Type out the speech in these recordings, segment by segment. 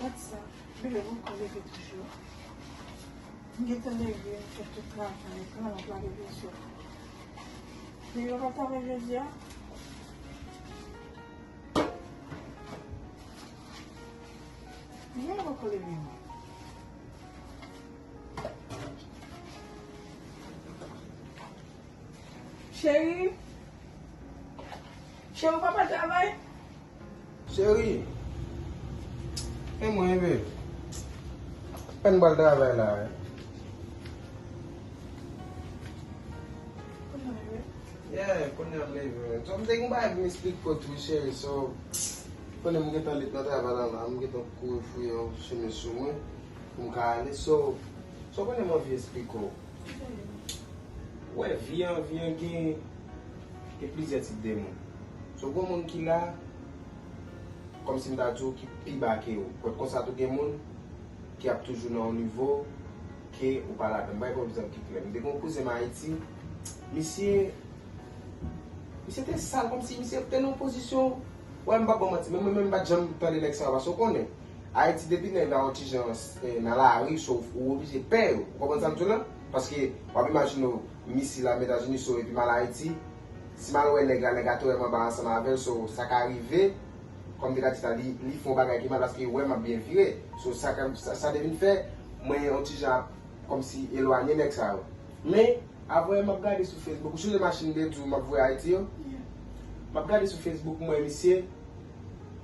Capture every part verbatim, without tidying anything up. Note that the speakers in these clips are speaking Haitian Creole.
Gad sa. Bebe poko leve toujou. M gentan leve, m fè tout travay, pran lòt la depi sou. Bebe pa travay jodi a. Bebe poko leve non. Cheri. Cheri, ou pa pral travay? Cheri. E mwen, bebe. Ann pral travay la, wi. Yeah, kounye a m leve. So, m te gen bagay pou m esplike w tou, cheri. So, konnen m gentan late nan travay la, la. M gentan kouri fouye yon chemen sou mwen pou m ka ale. So, so konnen m anvi esplike w. Ou wè, vi an, vi an gen, gen plizyè tip de moun. So, gen moun ki la, kòmsi m ta di w, ki pi ba ke ou. Konsa tou gen moun ki ap toujou nan yon nivo ke ou pa ladan. M bay yon egzanp ki klè. M te gen yon kouzen m Ayiti, misye, misye te sal, kòmsi misye te nan yon pozisyon, wè, m p ap ba w manti, men mwen menm m pa t janm tande nèg sa yo, paske w konnen, Ayiti, depi nèg la yon ti jan, eh, nan lari, so, ou oblije pè yo. Ou konprann sa m di w la? Paske, w ap imajine w, m isi la, m Etazini, so, epi m al Ayiti, si m al wè nèg la, nèg la te wè m anba ansanm avè l, so, sa ka rive, kòm m te ka di sa, li, li fè yon bagay ki mal, paske li wè m ap byen vire. So, sa ka, sa, sa te vin fè, mwen yon ti jan ap, kòmsi, elwanye nèg sa yo. Men, Avan yè m ap gade sou Facebook, ou sonje machin m te di w m ap voye Ayiti yo? Yeah. M ap gade sou Facebook, m wè misye,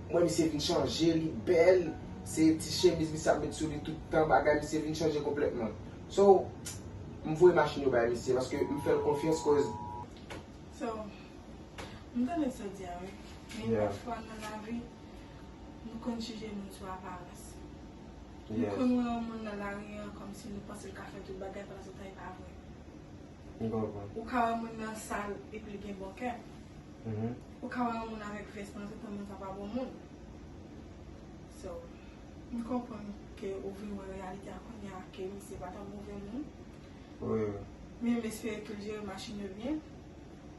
m wè misye vin chanje, li bèl, se ti chemiz misye ap met sou li tout tan, bagay misye vin chanje konplètman. So, m voye machin yo bay misye, paske m fè l konfyans, koz. So, m tande sa w di a, wi. Men, yeah, pafwa nan lavi, nou konn jije moun sou aparans. Nou, yes, konn wè yon moun nan lari an kòmsi nou panse l ka fè tout bagay, pandan se tan e pa vre. M konprann. Ou ka wè moun nan sal epi l gen bon kè. Mhm. Ou ka wè yon moun avèk vès, pandan se tan moun sa pa bon moun. So, m konprann ke ou vin wè reyalite a kounye a, ke misye pa t yon move moun. Wi, wi. Men m espere ke l jere machin yo byen.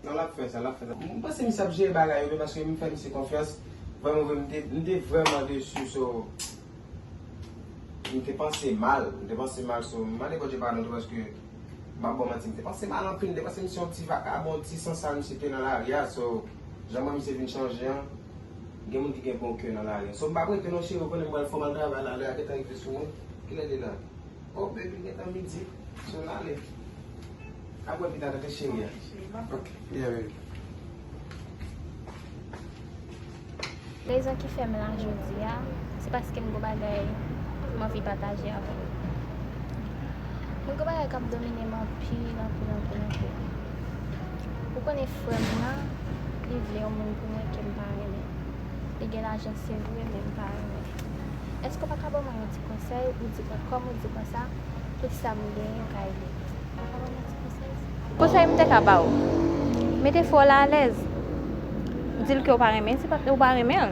Non, l ap fè sa, l ap fè sa. M panse misye ap jere bagay yo byen paske m fè misye konfyans. Vrèman vre, m te, m te vrèman desi, so, m te panse mal. M te panse mal, so, m mande Bondye padon tou paske m p ap ba w manti, m te panse mal anpil. M te panse misye yon ti vakabon, ti sansal misye te nan lari a, so, jan m wè misye vin chanje an, gen moun ki gen bon kè nan lari a. So, m p ap rete non, cheri, ou konnen m pral fò m al travay la, lè a gentan rive sou mwen. Kilè l ye la? Oh, baby, gentan midi. So, n ale. Apre pita, tande cheri a. Ok, yeah, baby. Rezon ki fè m la jodi a, se paske m gon bagay m anvi pataje avè w. M gon bagay k ap domine m anpil, anpil, anpil, anpil. Ou konnen frè m nan, li vle yon moun pou mwen ke m pa renmen. Li gen lajan, se vre, men m pa renmen. Èske w pa ka ban mwen yon ti konsèy, ou di mwen kòm ou di konsa, tout sa m genyen kay li. Ou pa ka ban mwen ti konsèy? Konsèy m te ka ba w, mete frè w la alèz. Di l ke w pa renmen, se pa, ou pa renmen l.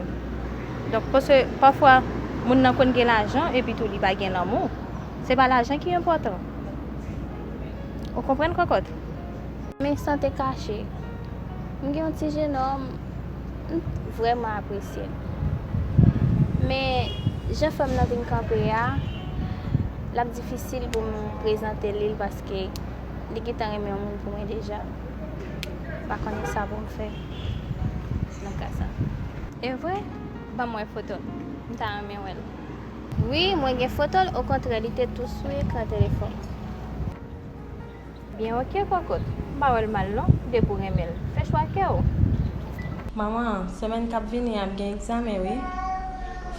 Donk, paske pafwa, moun nan konn gen lajan, epi tou li pa gen lanmou. Se pa lajan ki enpòtan. Ou konprann, kòkòt? Men san te kache, m gen yon ti jenòm, m vrèman apresye l. Men, jan frè m nan vin kanpe a, l ap difisil pou m prezante li l paske li gentan renmen yon moun pou mwen deja. M pa konnen sa pou m fè nan ka sa. E vre? Ban m wè foto l. M ta renmen wè l. Wi, mwen gen foto l, okontrè, li te tou sou ekran telefòn. Byen, oke, kòkòt. M pa wè l mal non, depi w renmen l. Fè chwa kè w. Manman, semèn k ap vini an ap gen egzamen, wi.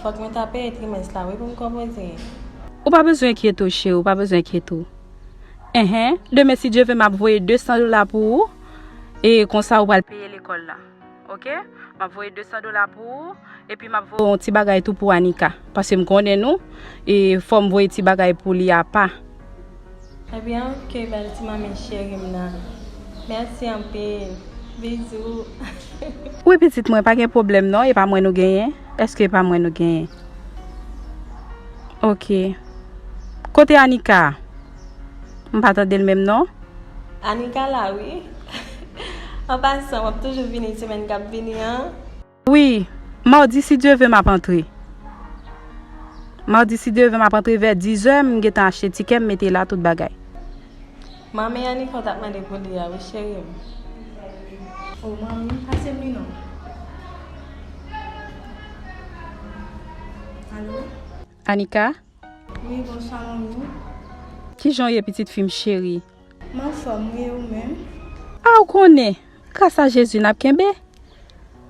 Fòk mwen ta peye trimès la, wi, pou m konpoze. Ou pa bezwen enkyete w, cheri, ou pa bezwen enkyete w. Enhen, demen, si Dye vle, m ap voye de san dola pou ou, e konsa ou pral peye lekòl la. Oke? M ap voye de san dola pou ou, epi m ap voye yon ti bagay tou pou Anika, paske m konnen nou, e fò m voye ti bagay pou li apa. Ebyen, oke, bèl ti manmi cheri m nan. Mèsi anpil. Bizou. Wi, pitit mwen, pa gen pwoblèm non, e pa mwen nou genyen. Èske e pa mwen nou genyen? Oke. Kote Anika a? M pa tande l menm non. Anika la, wi. An pasan, w ap toujou vini semèn k ap vini an? Wi, madi, si Dye vle, m ap antre. Madi, si Dye vle, m ap antre vè dizè, m gentan achte tikè, m mete la, tout bagay. Manmi Anika, w t ap mande pou li a, wi, cheri m. O, manmi, pase m li non. Alo? Anika? Wi, bonswa, manmi. Kijan w ye, pitit fi m cheri? M anfòm, wi, ou menm? A, ou konnen, gras a Jezi, n ap kenbe.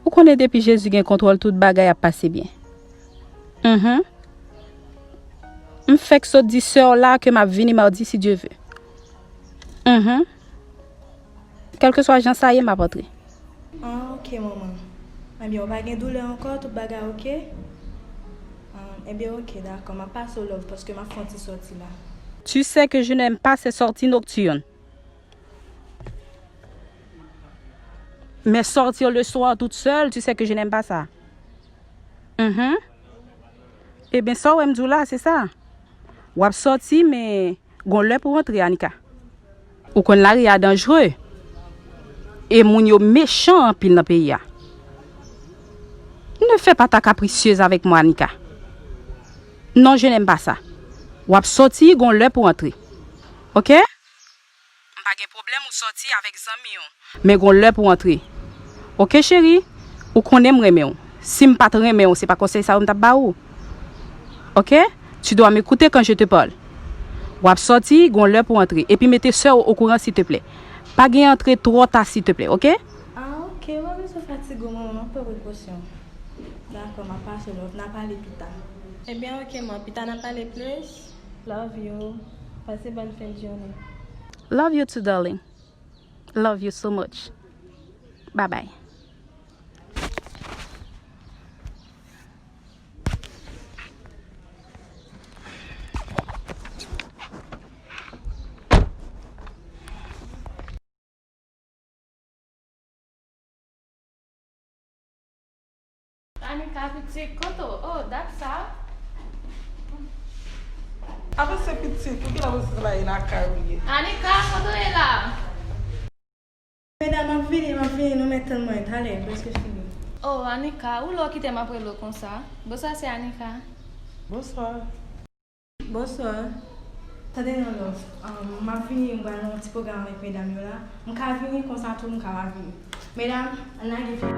Ou konnen depi Jezi gen kontwòl tout bagay ap pase byen. Mhm. M fèk sot di sè w la ke m ap vini madi si Dye ve. Mhm. Kèlkeswa jan sa ye, m ap antre. Ah, ok, manman. Ebyen, ou pa gen doulè ankò, tout bagay ok? Ah, ebyen, ok, dakò, m ap pase w love paske m ap fè yon ti sòti la. Tu sais que je n'aime pas ces sorties nocturnes. Mais sortir le soir toute seule, tu sais que je n'aime pas ça. Mhm. Ebyen, sa w wè m di w la, se sa. W ap sòti, men gon lè pou w antre, Anika. Ou konn lari a danjre. E moun yo mechan anpil nan peyi a. Ne fais pas ta capricieuse avec moi, Anika. Non, je n'aime pas ça. W ap sòti, gon lè pou w antre. Ok? M pa gen pwoblèm ou sòti avèk zanmi w. Men gon lè pou w antre. Ok, cheri? Ou konnen m renmen w. Si m pa t renmen w, se pa konsèy sa yo m t ap ba ou. Ok? Tu dois m'écouter quand je te parle. W ap sòti, gon lè pou w antre. Epi mete sè w okouran, silteplè. Pa gen antre twò ta, silteplè, ok? Ah, ok, ou pa bezwen fatige w, manman, m ap pran prekosyon. Dakò, m ap pase w love, n a pale pita. Ebyen, ok, man, pita n a pale plis. Love you. Pase bòn fen de jounen. Love you too, darling. Love you so much. Bye bye. Anika pitit, kote w? Oh, dat sa? Avanse pitit, ou genlè avanse travay lakay ou ye. Anika, kote w ye la? Medam, m ap vini, m ap vini, nou mèt tann mwen, talè, m prèske fini. Oh, Anika, ou lè w kite m ap rele w konsa? Bonswa, sè Anika. Bonswa. Bonswa. Tande non, love. Um, m ap vini, m pral nan yon ti pwogram avèk medam yo la. M ka vini konsa tou, m ka pa vini. Medam, ann lage fè.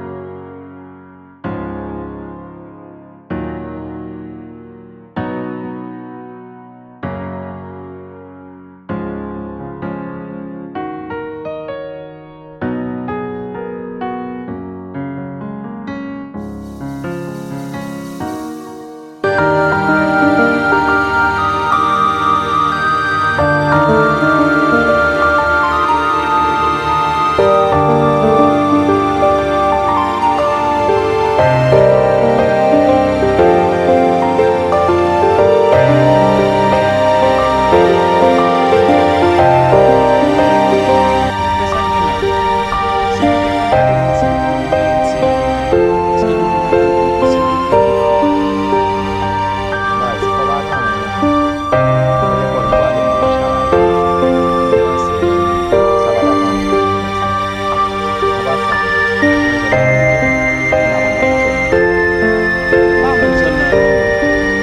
M pa konn zòn nan non.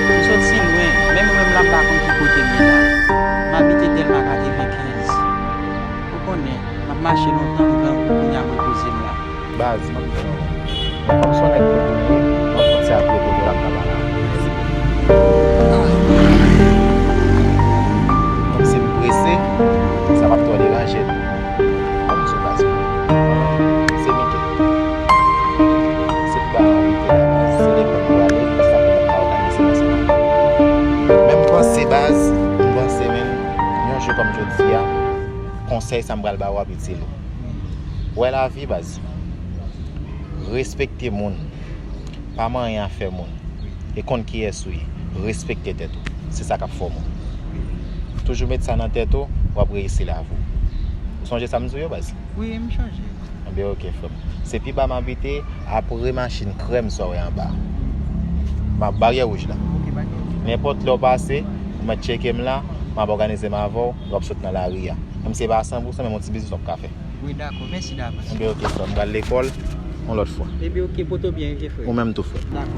M sot si lwen, menm mwen menm la m pa konn ki kote m ye la. M abite Dèlma katrevenkenz. Ou konnen, m ap mache lontan, m grangou, kounye a mwen poze m la. Baz, ban m di w, kòm se yon nèg kote m ye, ban m konn se ak repo ke l ap travay la. Kòm se m prese, sa p ap twò deranje m. Ban m di w, baz, se Mike. Se pa anvi te la, baz, se lekòl m prale, sa fè m pa òganize nan se pa. Men m panse, baz, m panse, men, yon jou kòm jodi a, konsèy sa m pral ba w ap itil ou. Wè lavi, baz. Respekte moun. Pa manyen afè moun. E konn kiyès ou ye. Respekte tèt ou. Se sa k ap fòme w. Toujou met sa nan tèt ou, w ap reyisi lavi w. Ou sonje sa m di w yo, baz? Wi, m sonje. Enben, oke, frè m. Se pi ba m abite, apre machin krèm sa w wè anba. M ap baryè wouj la. Oke, pa gen. Nenpòt lè w pase, ou mèt tcheke m la, m ap òganize m avè w, w ap sot nan lari a. Menm si se pa a san pou san, men yon ti biznis w ap ka fè. Wi, dakò. Mèsi davans. Enben, oke, frè m. M pral lekòl, yon lòt fwa. Enben, oke, pote w byen, vye frè. Ou menm tou, frè. Dakò.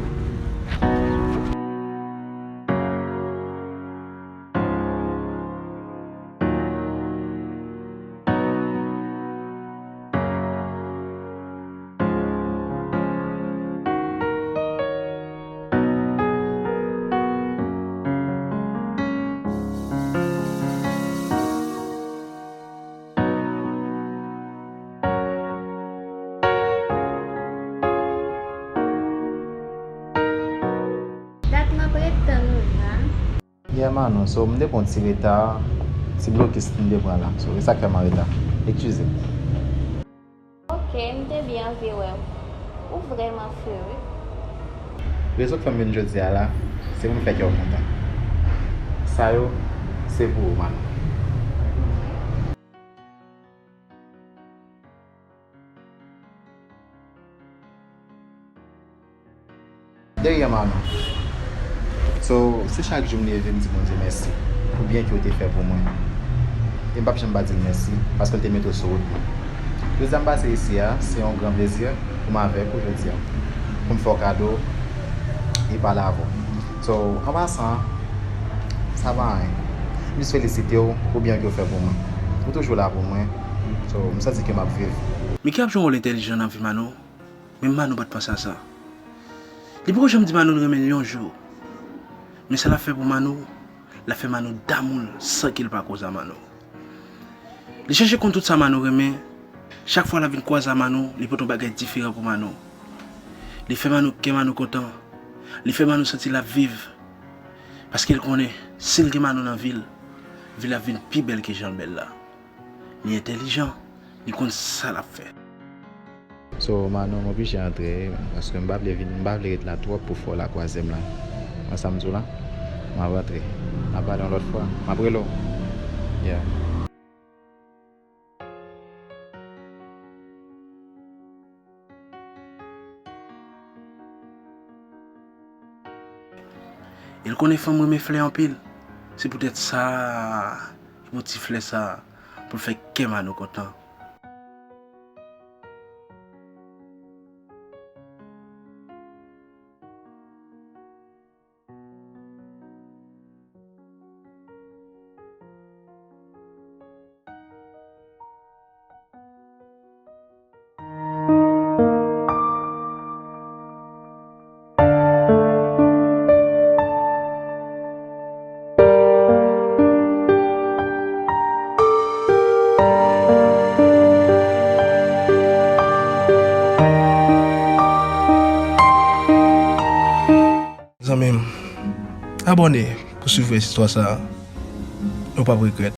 Yeah, Manou, so m te pran ti reta, ti blokis m te pran la. So, e sa k fè m an reta. Eskize. Ok, m te byen anvi wè w. Ou vrèman fre, wi. Rezon k fè m vin jodi a la, se pou m fè kè w kontan. Sa yo, se pou ou, Manou. De rien, Manou. So, se chak jou m leve, m di Bondye mèsi pou byen ke w te fè pou mwen. E m p ap janm pa di l mèsi, paske l te mete w sou wout mwen. Jodi a m pase isi a, se yon gran plezi pou m avèk ou jodi a, pou m fè w kado e pale avè w. So, an pasan, sa pa anyen. M jis felisite w pou byen ke w fè pou mwen. Ou toujou la pou mwen. So, m santi ke m ap viv. Miki ap jwe yon wòl entèlijan nan vi Manou. Men Manou pa t panse a sa. Li poko janm di Manou l renmen l yon jou. Men sa l ap fè pou Manou, l ap fè Manou damou l san ke l pa koze a Manou. Li chèche konn tout sa Manou renmen. Chak fwa l ap vin kwaze a Manou, li pote yon bagay diferan pou Manou. Li fè Manou, kè Manou kontan. Li fè Manou santi l ap viv. Paske l konnen, si l gen Manou nan vi l, vi l ap vin pi bèl ke jan l bèl la. Li entèlijan, li konn sa l ap fè. So, Manou, m oblije antre, paske m pa vle vin, m pa vle ret la twòp pou fè w la kwaze m la. Wè sa m di w la? M ap antre. N ap pale yon lòt fwa. M ap rele w. Yeah. E l konnen fanm renmen flè anpil. Se poutèt sa, li pran ti flè sa pou l fè kè Manou kontan. Zanmi m, abòne pou swiv rès istwa sa a. Ou p ap regrèt.